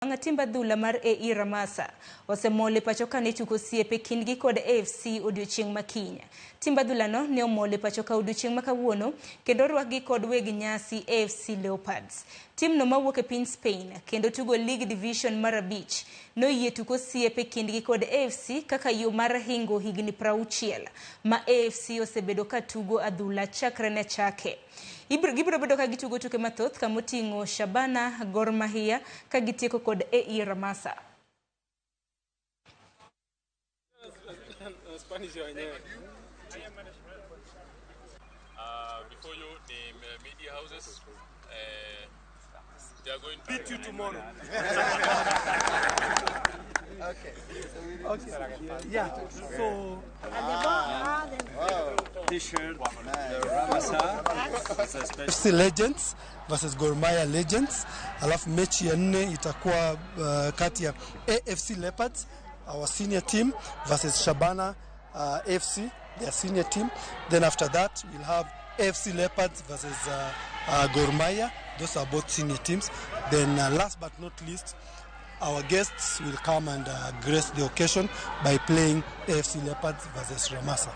Ojwang' timb adhula mar AE Ramasa osemol e pacho ka ne tugo osiep e kindgi kod AFC odiochieng' ma kiny. Timb adhulano ne omol e pacho ka odiochieng' ma kawuono kendo orwakgi kod weg nyasi AFC Leopards. Timno mawuok e piny Spain kendo tugo League Division mar abich noyie tugo osiep e kindgi kod AFC kaka yo mar hingo higni 60 ma AFC osebedo ka tugo adhula chakre ne chake. Gibiro bedo ka gitugo tuke mathoth kamoting'o Shabana, Gor Mahia ka gitieko kod AE Ramasa. Before you, the media houses, they are going to beat you tomorrow. Okay. Okay. Yeah. So T-shirt, the Ramasa. It's a special. FC Legends versus Gor Mahia Legends, alafu mechi ya nne itakuwa kati ya AFC Leopards, our senior team, versus Shabana FC, their senior team. Then after that we'll have AFC Leopards versus Gor Mahia. Those are both senior teams. Then last but not least, our guests will come and grace the occasion by playing AFC Leopards versus Ramasa.